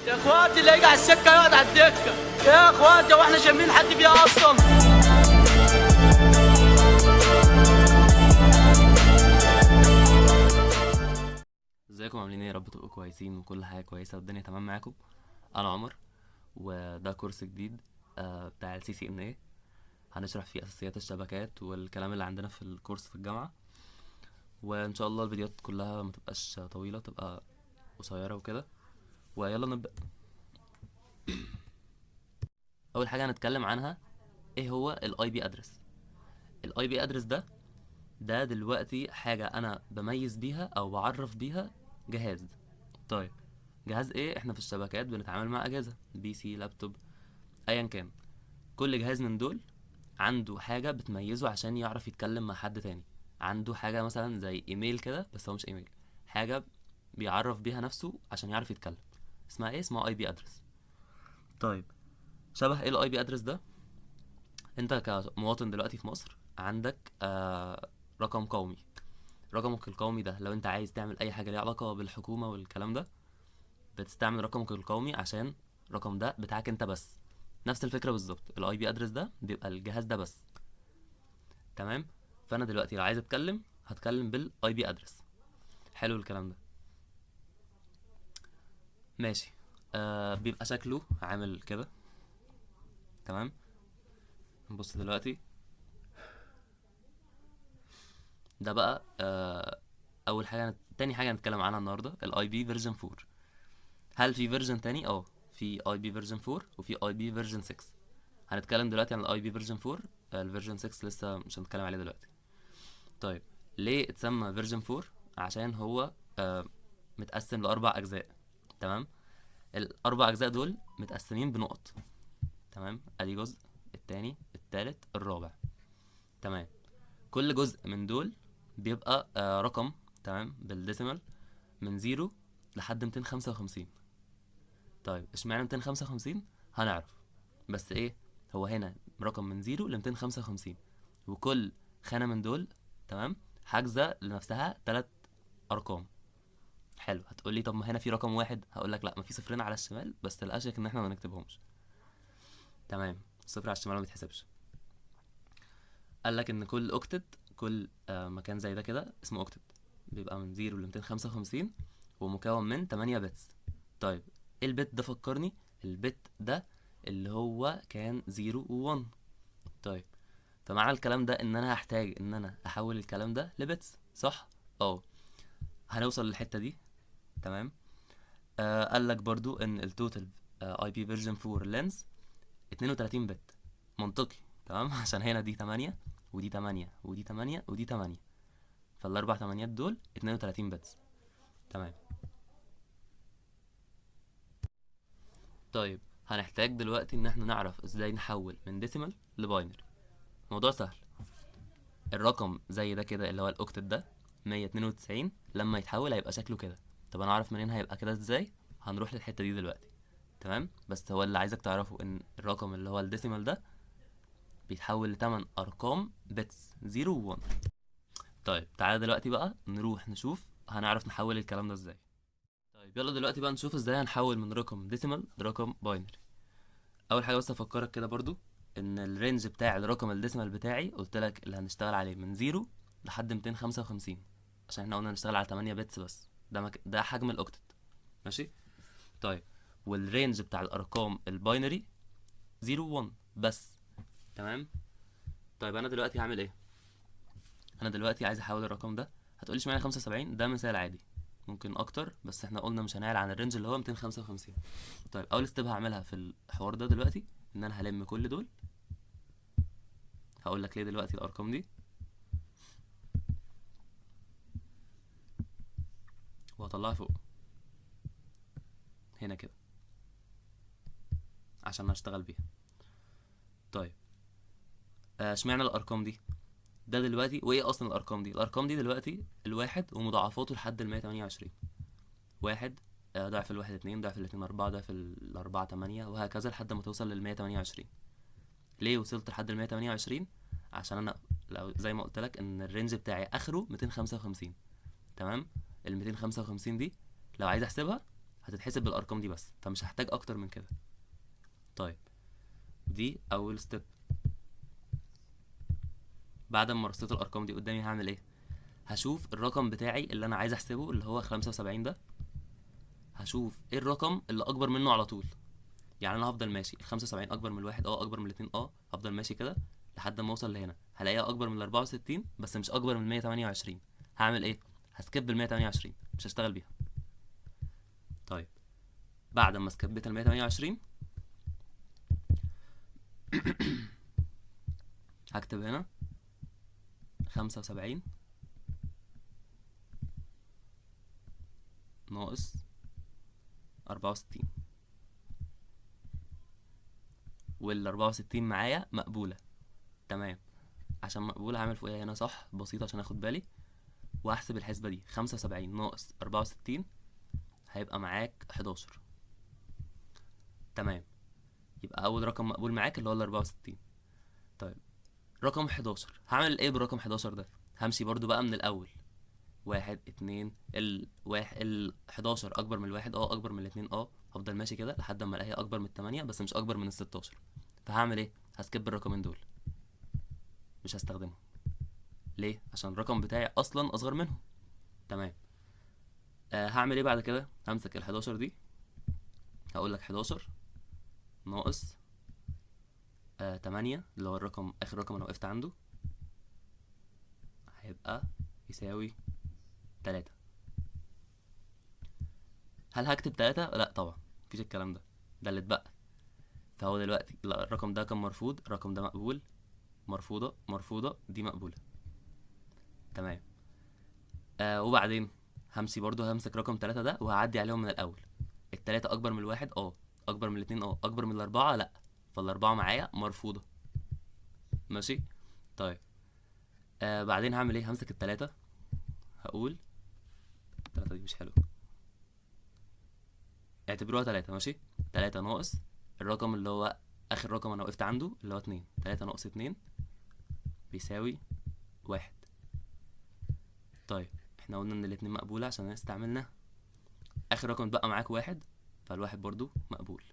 يا اخواتي اللي يجي على السكة يقعد على الدكة. يا اخواتي واحنا شامين حد فيها اصلا؟ ازيكم؟ عاملين ايه؟ يا رب تبقوا كويسين وكل حاجة كويسة والدنيا تمام معاكم. انا عمر وده كورس جديد بتاع ال CCNA. هنشرح فيه اساسيات الشبكات والكلام اللي عندنا في الكورس في الجامعة، وان شاء الله الفيديوهات كلها ما تبقاش طويلة، تبقى قصيرة وكده. ويلا نبدا. اول حاجة هنتكلم عنها ايه هو ال IP address. ال IP address ده دلوقتي حاجة انا بميز بيها او بعرف بيها جهاز. طيب جهاز ايه؟ احنا في الشبكات بنتعامل مع اجهزة PC، لابتوب، ايا كان. كل جهاز من دول عنده حاجة بتميزه عشان يعرف يتكلم مع حد تاني. عنده حاجة مثلا زي ايميل كده، بس هو مش ايميل، حاجة بيعرف بيها نفسه عشان يعرف يتكلم. اسمها ايه؟ اسمها IP address. طيب شبه ايه ال IP address ده؟ انت كمواطن دلوقتي في مصر عندك رقم قومي. رقمك القومي ده لو انت عايز تعمل اي حاجة ليها علاقة بالحكومة والكلام ده بتستعمل رقمك القومي، عشان الرقم ده بتاعك انت بس. نفس الفكرة بالظبط، ال IP address ده بيبقى الجهاز ده بس. تمام؟ فانا دلوقتي لو عايز اتكلم هتكلم بال IP address. حلو الكلام ده؟ ماشي. بيبقى شكله عامل كده. تمام؟ نبص دلوقتي ده بقى اول حاجة. تاني حاجة هنتكلم عنها النهارده ال IP version 4. هل في version تاني؟ في IP version 4 وفي IP version 6. هنتكلم دلوقتي عن ال IP version 4، ال version 6 لسه مش هنتكلم عليه دلوقتي. طيب ليه اتسمى version 4؟ عشان هو متقسم لاربع اجزاء. تمام؟ الاربع اجزاء دول متقسمين بنقط. تمام؟ ادي جزء، التاني، التالت، الرابع. تمام؟ كل جزء من دول بيبقى رقم، تمام، بال decimal من 0 لحد 255. طيب اشمعنى 255؟ هنعرف. بس ايه هو هنا رقم من 0 ل 255، وكل خانة من دول تمام حاجزة لنفسها 3 ارقام. حلو. هتقولي طب ما هنا في رقم واحد، هقولك لا، ما في صفرين على الشمال، بس الاشيك ان احنا ما نكتبهمش. تمام؟ صفر على الشمال ما بيتحسبش. قالك ان كل octet، كل مكان زي ده كده اسمه octet، بيبقى من 0 ل 255 ومكون من 8 bits. طيب ايه ال bit ده؟ فكرني، ال bit ده اللي هو كان 0 و 1. طيب فمعنى الكلام ده ان انا هحتاج ان انا احول الكلام ده ل bits، صح؟ هنوصل للحتة دي. تمام؟ قالك برضو ان ال total IP version 4 length 32 bit. منطقي. تمام؟ عشان هنا دي 8 ودي 8 ودي 8 ودي 8، فالاربع تمانيات دول 32 bits. تمام. طيب هنحتاج دلوقتي ان احنا نعرف ازاي نحول من decimal ل binary. الموضوع سهل. الرقم زي ده كده اللي هو ال octet ده 192، لما يتحول هيبقى شكله كده. طب انا اعرف منين هيبقى كده ازاي؟ هنروح للحتة دي دلوقتي. تمام؟ بس هو اللي عايزك تعرفه ان الرقم اللي هو ال decimal ده بيتحول لتمن ارقام bits 0 و 1. طيب تعالى دلوقتي بقى نروح نشوف هنعرف نحول الكلام ده ازاي. طيب يلا دلوقتي بقى نشوف ازاي هنحول من رقم decimal لرقم binary. اول حاجة بس افكرك كده برضو ان ال range بتاع الرقم ال decimal بتاعي قلت لك اللي هنشتغل عليه من 0 لحد 255، عشان احنا قلنا هنشتغل على 8 bits بس، ده حجم ال octet. ماشي؟ طيب وال range بتاع الارقام ال binary 0 و 1 بس. تمام؟ طيب انا دلوقتي هعمل ايه؟ انا دلوقتي عايز احول الرقم ده. هتقولي اشمعنى 75؟ ده مثال عادي، ممكن اكتر، بس احنا قلنا مش هنعلى عن ال range اللي هو 255. طيب اول step هعملها في الحوار ده دلوقتي ان انا هلم كل دول. هقول لك ليه دلوقتي الارقام دي، وهطلعها فوق هنا كده عشان هشتغل بيها. طيب اشمعنى الارقام دي؟ ده دلوقتي وايه اصلا الارقام دي؟ الارقام دي دلوقتي الواحد ومضاعفاته لحد ال 128. واحد، ضعف الواحد 2، ضعف الاتنين 4، ضعف الأربعة 8، وهكذا لحد ما توصل لل 128. ليه وصلت لحد ال 128؟ عشان انا لو زي ما قلت لك ان ال range بتاعي اخره 255. تمام؟ ال 255 دي لو عايز احسبها هتبقى هتتحسب بالارقام دي بس، فمش هحتاج اكتر من كده. طيب دي اول step. بعد ما رصيت الارقام دي قدامي هعمل ايه؟ هشوف الرقم بتاعي اللي انا عايز احسبه اللي هو 75 ده، هشوف ايه الرقم اللي اكبر منه على طول. يعني انا هفضل ماشي ال 75 اكبر من الواحد، اكبر من الاتنين، هفضل ماشي كده لحد ما اوصل لهنا، هلاقيها اكبر من ال 64 بس مش اكبر من 128. هعمل ايه؟ ه skip ال 128، مش هشتغل بيها. طيب بعد ما سكبت ال 128 هكتب هنا 75 ناقص 64، وال 64 معايا مقبولة. تمام، عشان مقبولة هعمل فوقيها هنا صح بسيطة عشان اخد بالي، وهحسب الحسبة دي. 75 ناقص 64 هيبقى معاك 11. تمام، يبقى أول رقم مقبول معاك اللي هو ال 64. طيب رقم 11 هعمل ايه بالرقم 11 ده؟ همشي برضو بقى من الأول، 1 2 ال 11 أكبر من الواحد، أكبر من الاتنين، هفضل ماشي كده لحد ما الاقيها أكبر من التمانية بس مش أكبر من الستاشر. فهعمل ايه؟ ه skip الرقمين دول، مش هستخدمهم. ليه؟ عشان الرقم بتاعي أصلا أصغر منهم. تمام. هعمل ايه بعد كده؟ همسك ال 11 دي، هقول لك 11 ناقص 8 اللي هو الرقم آخر رقم أنا وقفت عنده، هيبقى يساوي 3. هل هكتب 3؟ لا طبعا مفيش الكلام ده، ده اللي اتبقى. فهو دلوقتي لا، الرقم ده كان مرفوض، الرقم ده مقبول، مرفوضة، مرفوضة، دي مقبولة. تمام. وبعدين همشي برضو، همسك رقم 3 ده وهعدي عليهم من الأول. التلاتة أكبر من الواحد، أكبر من الاتنين، أكبر من الأربعة، لأ، فالأربعة معايا مرفوضة. ماشي. طيب بعدين هعمل ايه؟ همسك التلاتة، هقول التلاتة دي مش حلوة، اعتبروها 3. ماشي، 3 ناقص الرقم اللي هو آخر رقم أنا وقفت عنده اللي هو 2، 3 ناقص 2 بيساوي 1. طيب احنا قلنا إن الاتنين مقبولة عشان استعملناها، آخر رقم اتبقى معاك 1، فالواحد برضو مقبول.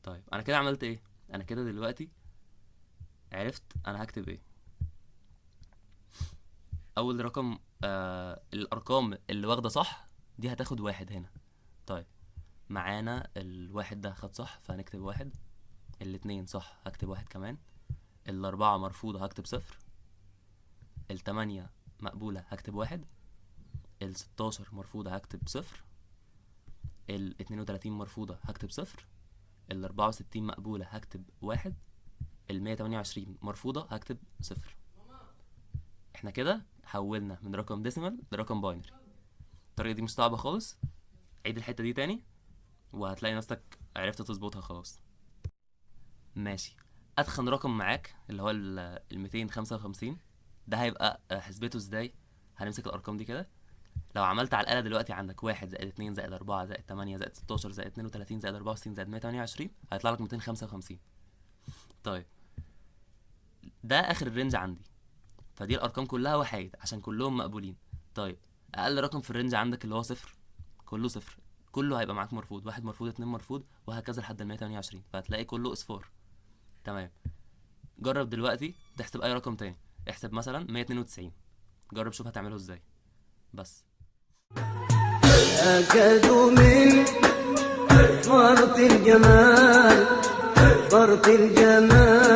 طيب أنا كده عملت ايه؟ أنا كده دلوقتي عرفت أنا هكتب ايه. أول رقم، الأرقام اللي واخدة صح دي هتاخد 1 هنا. طيب معانا الواحد ده خد صح فهنكتب 1، الاتنين صح هكتب 1 كمان، الأربعة مرفوضة هكتب 0، التمانية مقبولة هكتب 1، الستاشر مرفوضة هكتب 0، الاتنين وتلاتين مرفوضة هكتب 0، الأربعة وستين مقبولة هكتب 1، المية تمانية وعشرين مرفوضة هكتب 0. احنا كده حولنا من رقم decimal لرقم binary. الطريقة دي مش صعبة خالص، عيد الحتة دي تاني وهتلاقي نفسك عرفت تظبطها خلاص. ماشي. أتخن رقم معاك اللي هو ال 255 ده هيبقى حسبته ازاي؟ هنمسك الأرقام دي كده، لو عملت على الآلة دلوقتي عندك 1 زائد 2 زائد 4 زائد 8 زائد 16 زائد 32 زائد 64 زائد 128، هيطلع لك 255. طيب ده آخر ال range عندي، فدي الأرقام كلها وحايد عشان كلهم مقبولين. طيب أقل رقم في ال range عندك اللي هو 0، كله 0، كله هيبقى معاك مرفوض، 1 مرفوض، 2 مرفوض، وهكذا لحد ال 128، فهتلاقي كله اصفار. تمام. جرب دلوقتي تحسب أي رقم تاني، احسب مثلا 192، جرب شوف هتعمله ازاي. بس أكاد من فرط الجمال، فرط الجمال.